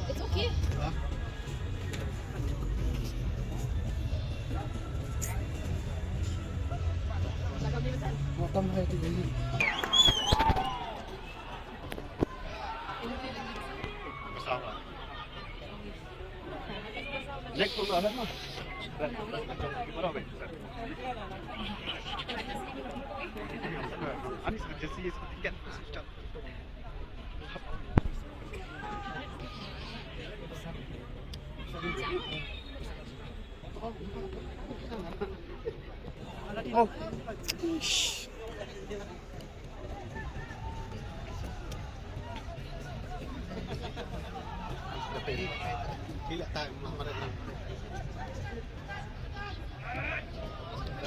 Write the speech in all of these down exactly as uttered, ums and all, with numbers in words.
It's okay.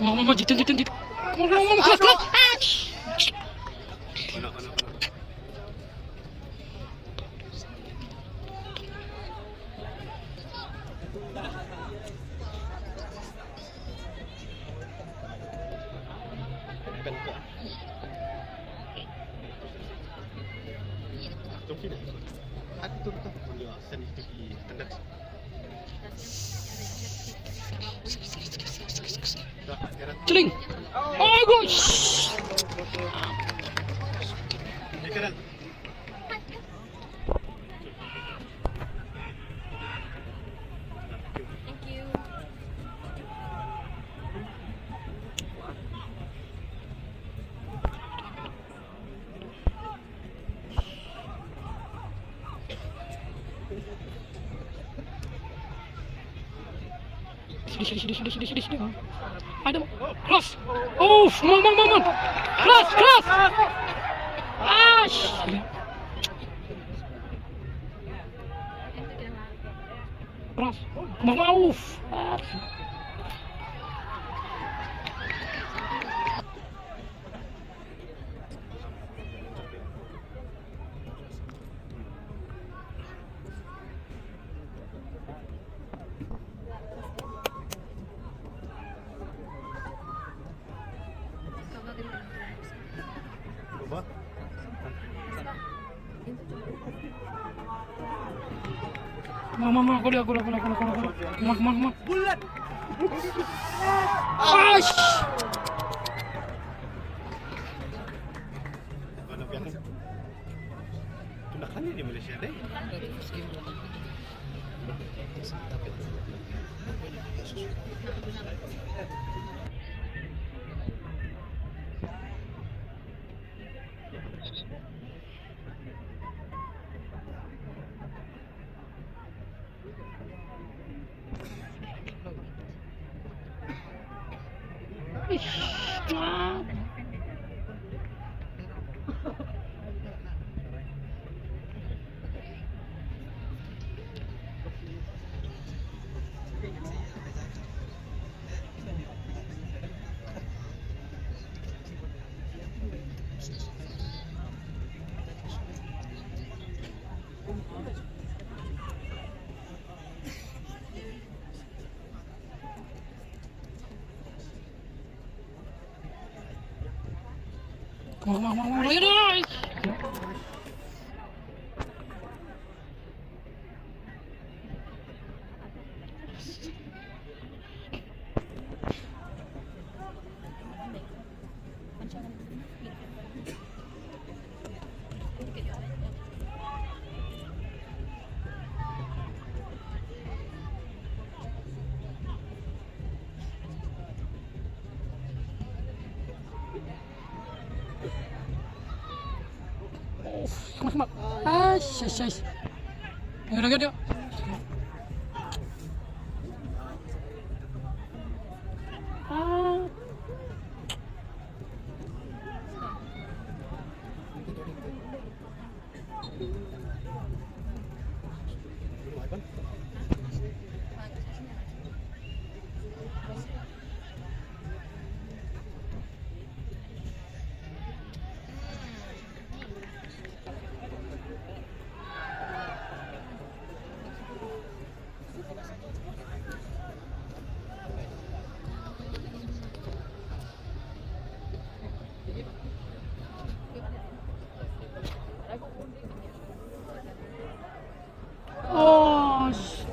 Mama, mama, jitin, jitin, jitin. Mama, mama, close, close. Tling. Oh, gosh. Thank you. Sini, sini, sini. Aduh. Cross. Uff, mon, mon, mon, mon. Cross, cross. Ash. Cross. Mon, mon, uff. Mama, mama, kuda, kuda, kuda, kuda, kuda, kuda. Mama, mama, mama. Bulat. Ash. Tunda kali di Malaysia deh. Come on, come on, come on, come on. Mat, mat. Aish, aish, aish. Ayo, ayo, ayo. Ah. Oh, sh-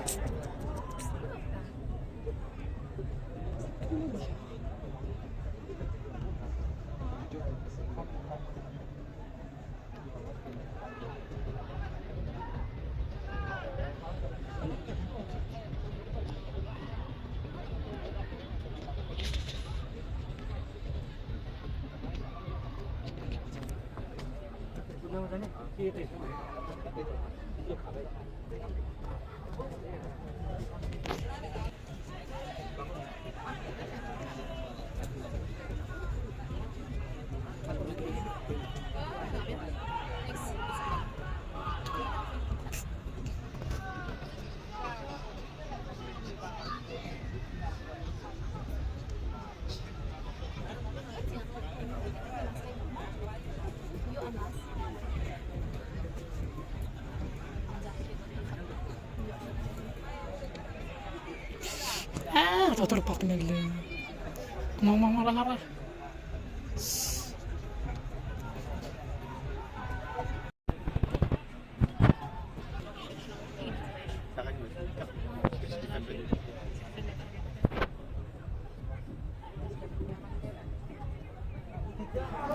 Ah, tutur pak ni le. Mau, mau, mau, mau.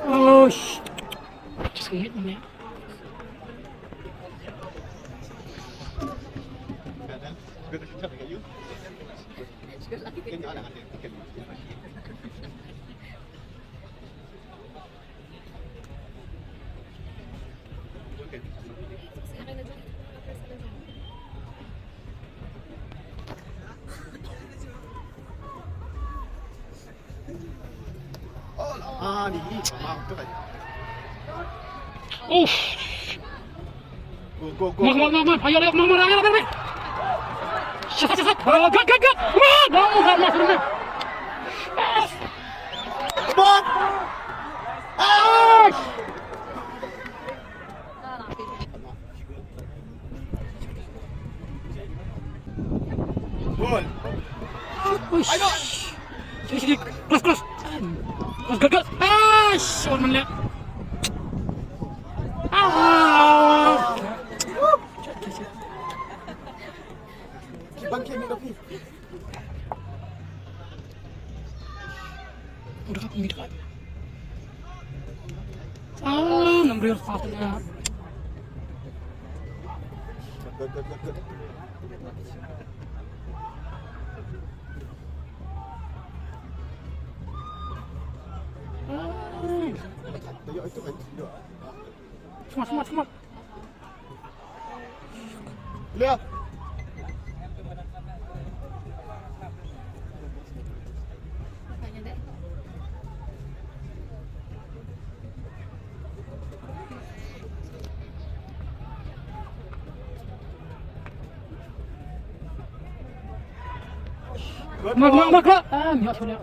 Oh, sh-, just gonna hit me. Uff. Go, go, go, go. Come on, come on, come on. Ayo, ayo, come on, come on, ayo, ayo, ayo. Shut, shut, shut, shut. Oh, good, good, good. Come on. Come on, come on, come on. Yes. Come on. Ah! Gol. Uish. Sini, sini. Cross, cross. Cross, cross, cross. Ah, shot man le. Ah. Bang, kemi, kemi. Udah, kami dekat. Ah, enam belas, satu ya. Ah. Semua, semua, semua. Clear. Good ball. Mak, mak, mak, mak. Ah, miat sudah.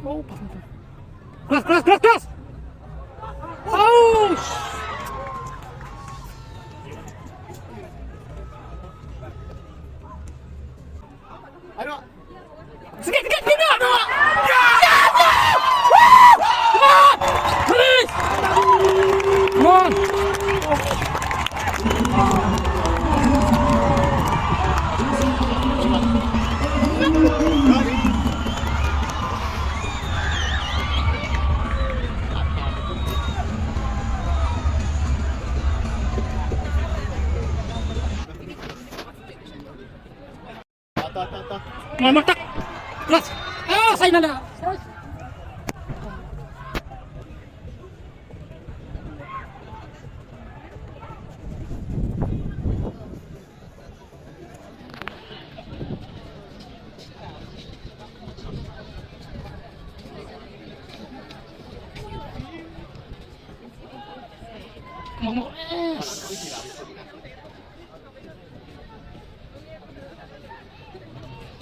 Oh, pas, pas. Cross, cross, cross, cross. Oh. Aduh. Sikit, sikit, sikit. Aduh. Yes! Woo! Come on! Please! Come on! Matak. Keras. Ah, sai nada.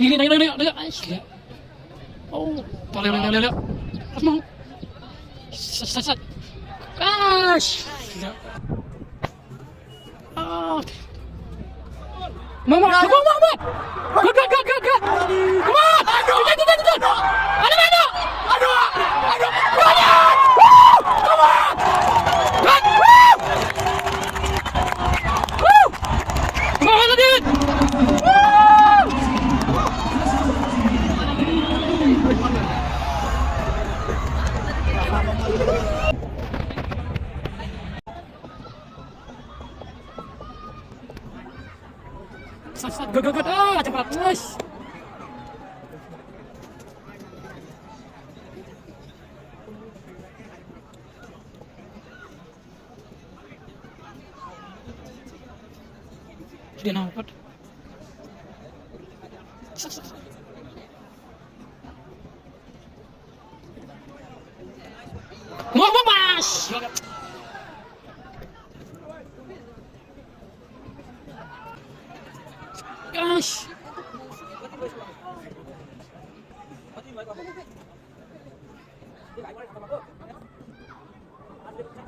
Lili, lili, lili, lili. Ais, lili. Oh, lili, lili, lili. Sat, sat, sat. Ais, lili. Oh. Mama, come on, mama. Go, go, go, go, go. Come on. Aduh, aduh, aduh, aduh. Aduh, aduh. Aduh, aduh. Come on. Woo! Woo! Come on, Adit. Woo! Sat, sat, go, go, go. Ah, cepat. Nice. Dia nampak. Sat, sat, sat. Ngomong, Mas. Gosh.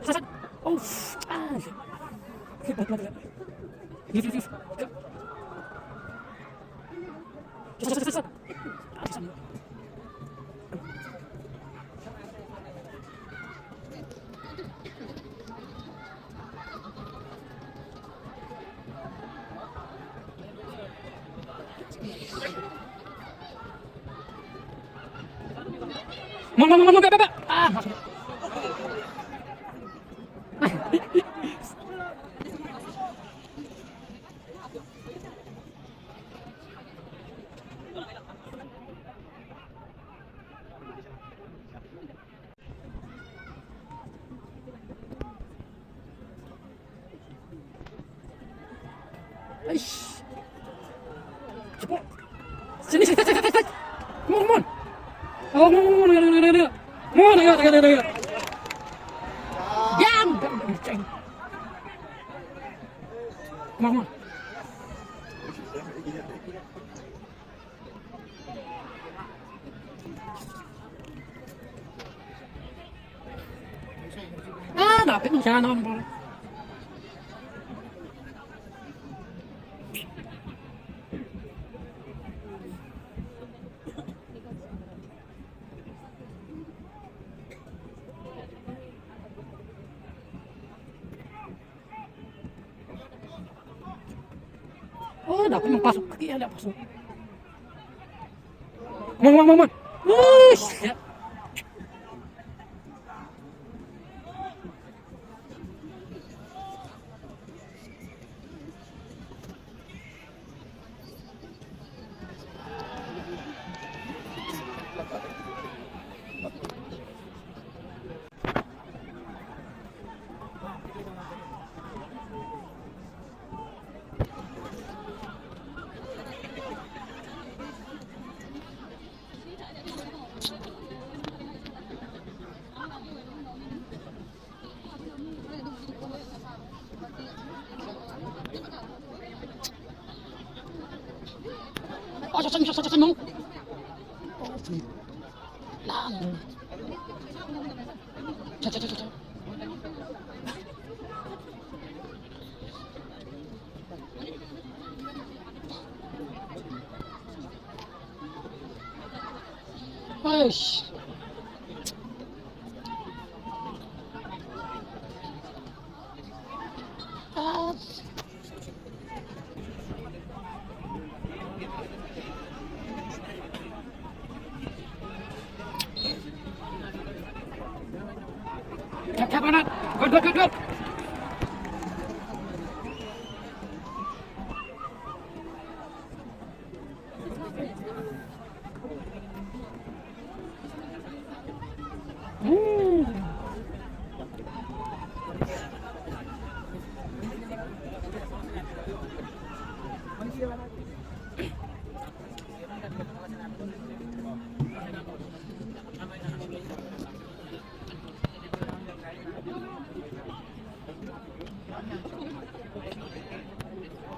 Sat, sat. Oh, ah. Leave, leave, leave. Sat, sat, sat, sat. Mon, mon, mon, mon, back, back, back. Ah. Aish. Cepat. Sini, sini, sini, sini, sini. Come on, come on. Oh, come on, come on, come on, come on, come on. Come on, come on, come on, come on. Diam. Come on, come on. Ah, dapit ng siya naman, bro. Oh, dapit ng pasok. Kaya na pasok. Mon, mon, mon, mon. Uish. Eish. Ah. Tap, tap, Anat. Good, good, good, good.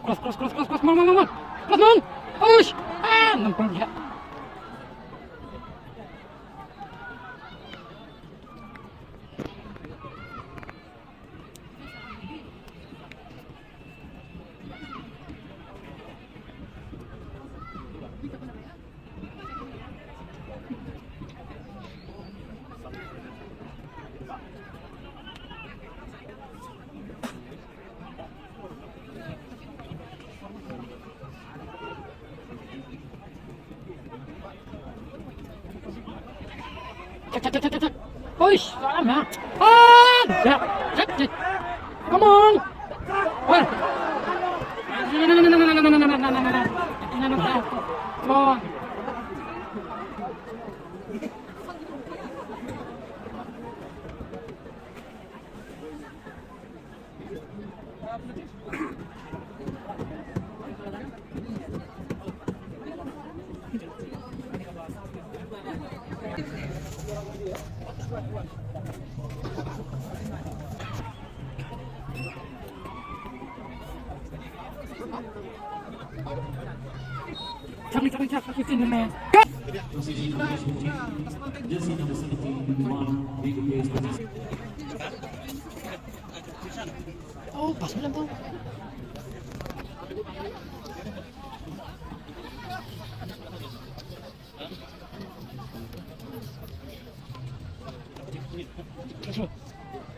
Cross, cross, cross, cross, cross, mon, mon, mon, mon. Cross, mon. Uish. Ah, ngam pernah. Cek, cek, cek, cek, cek. Uish, salah, ha. Ah, cek, cek, cek. Come on. Wah. Come on. Charlie, Charlie, Charlie, fifteen, man. Go! Jersey number seventeen, Mark Baker. Oh, pas malam tu.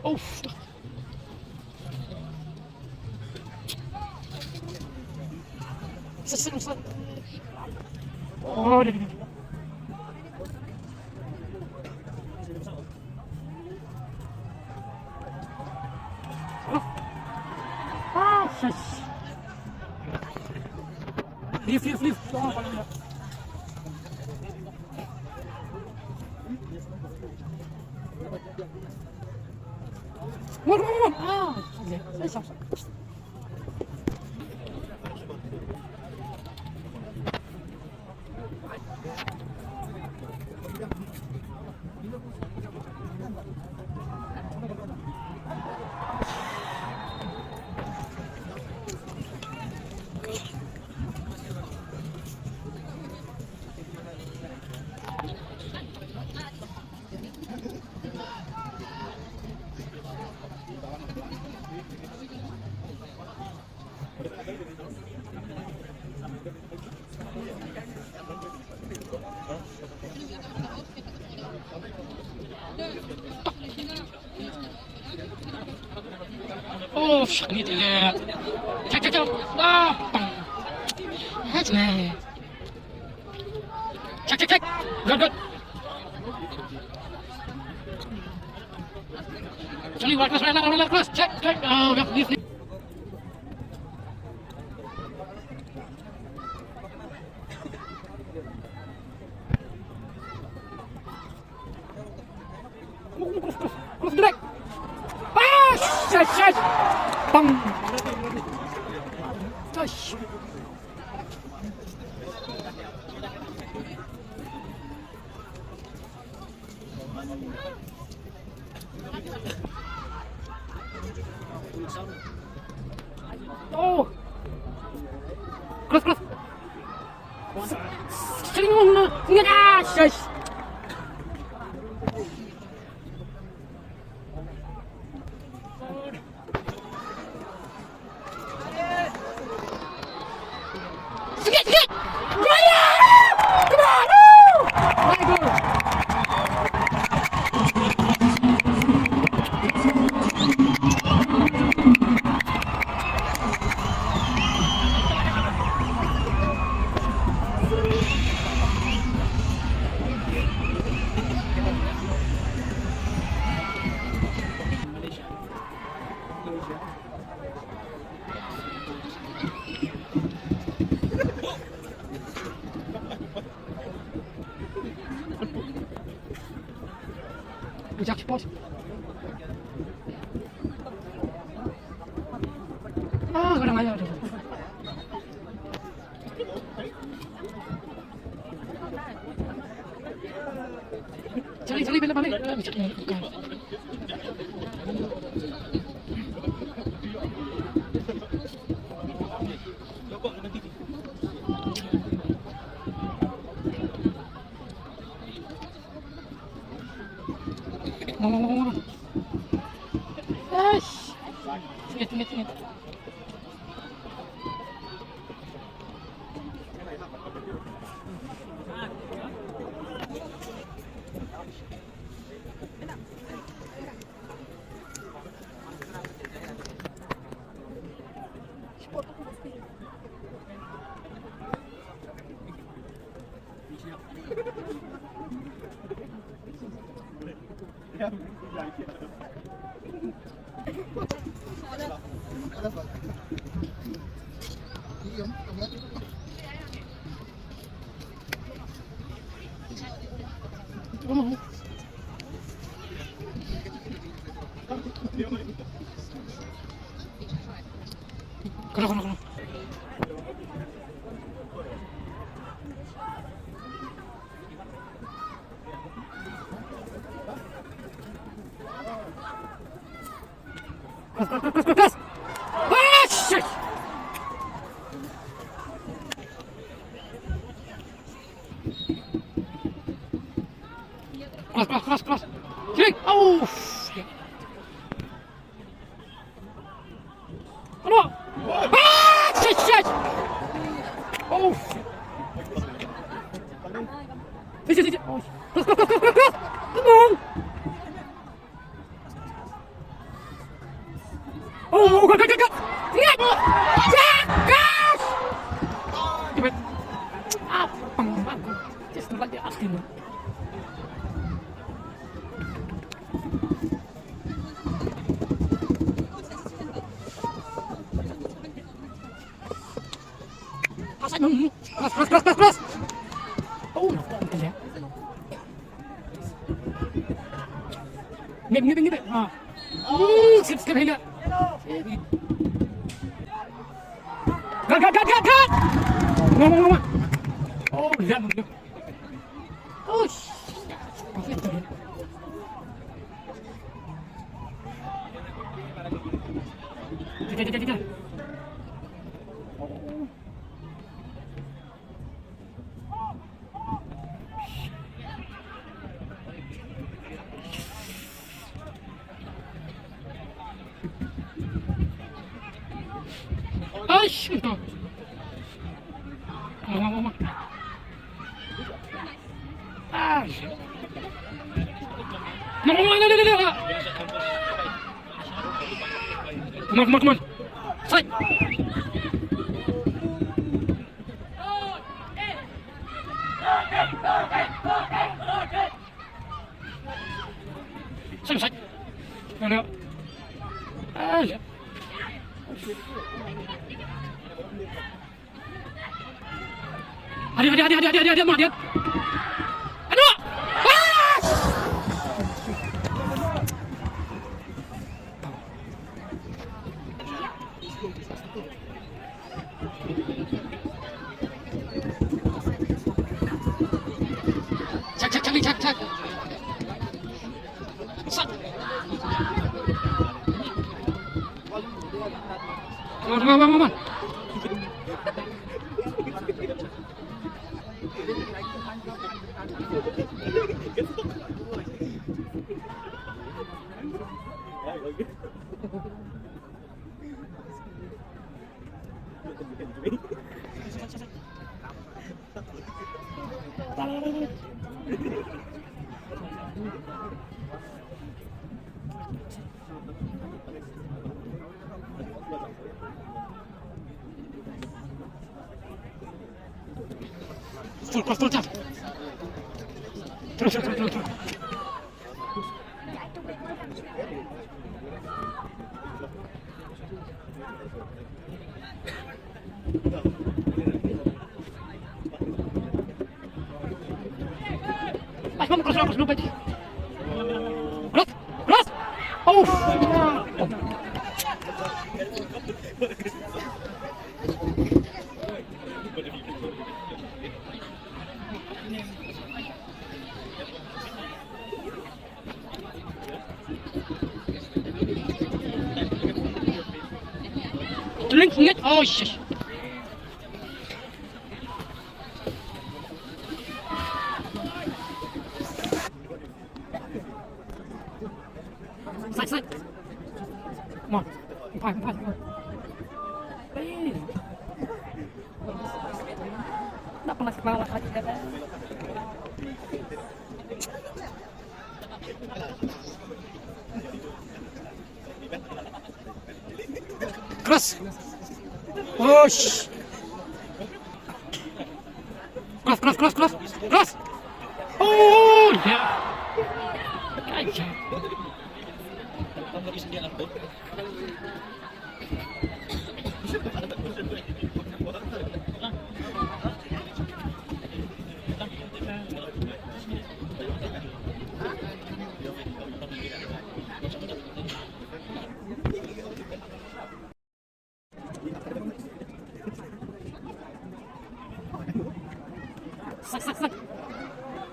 Oh, fuck. Sesek, sesek. Oh, dia, dia. Ah, shush. Lift, lift, lift. Come on, come on, come on. Ah, okay. Sorry, sorry, sorry. Oh, fuck, ni dia. Cek, cek, cek. Ah, pang. That's nice. Check, check, check. Good, good. Sorry, one cross, one cross, one cross. Check, check. Oh, left, left, left. Cross, cross, cross, cross direct. Pass! Shit, shit. Bang. Gosh. Oh. Cross, cross. Sling na. Sling na. Shush. Ah, kurang ajar tu. Cari, cari, bela balik. Ah, macam ni. Bukan. Ngong, ngong, ngong, ngong. Eish. Singit, singit, singit. Kena, kena, kena. Cross, cross, cross, cross, cross. Ah, shit! Cross, cross, cross, cross. Kick. Oh, shit. Ano? Ah, shit, shit. Oh, shit. Shit, shit, shit, shit. Oh, shit. Cross, cross, cross, cross, cross. Come on. Oh, oh, go, go, go, go. Shit. Shit, gosh. Damn it. Ah, pang, pang, pang. Just like the asking. Cross, cross, cross, cross, cross. Oh, no, no, no. Ngip, ngip, ngip. Ah. Oh, skip, skip, hila. Gat, gat, gat, gat, gat. Ngong, ngong, ngong. Oh, lihat, lihat. Oh, shit. Aish, ito. Ngong, ngong, ngong. Ah. Ngong, ngong, ngong, ngong, ngong. Come on, come on, come on. Side. Side, side. Ano? Ah, yeah. Hadi, hadi, hadi, hadi, hadi, hadi, hadi, hadi. Ano? Ah! Check, check, check, check, check. Sa-, come on, come on, come on, come on. Full, full, full time. Terus, terus, terus, terus. Pas, Mam, cross, cross, cross. Cross, cross. Oh. Drink, ngit. Oh, shit. Come on. Fine, fine, fine. Hey. Nak pernah semangat lagi, kan? Cross. Push. Cross, cross, cross, cross. Cross. Oh, yeah. Ay, yeah.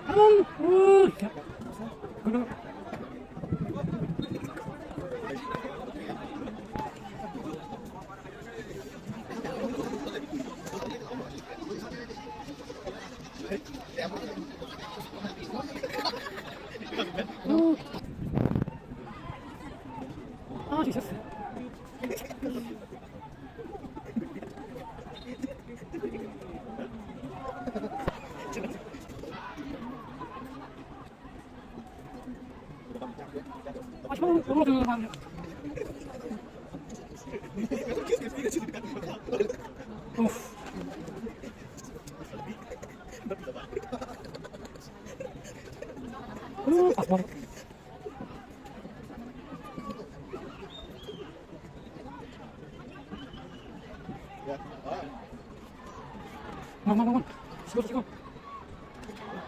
Come on. Ooh, yeah. Good. Oh, Jesus. Oof. Ooh, pas banget. Come on, come on, come on. Let's go, let's go.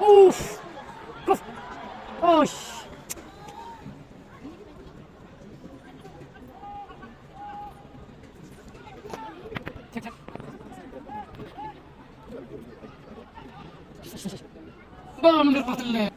Oof. Cross. Oh, sh- Check, check. Bam, dia patah leh.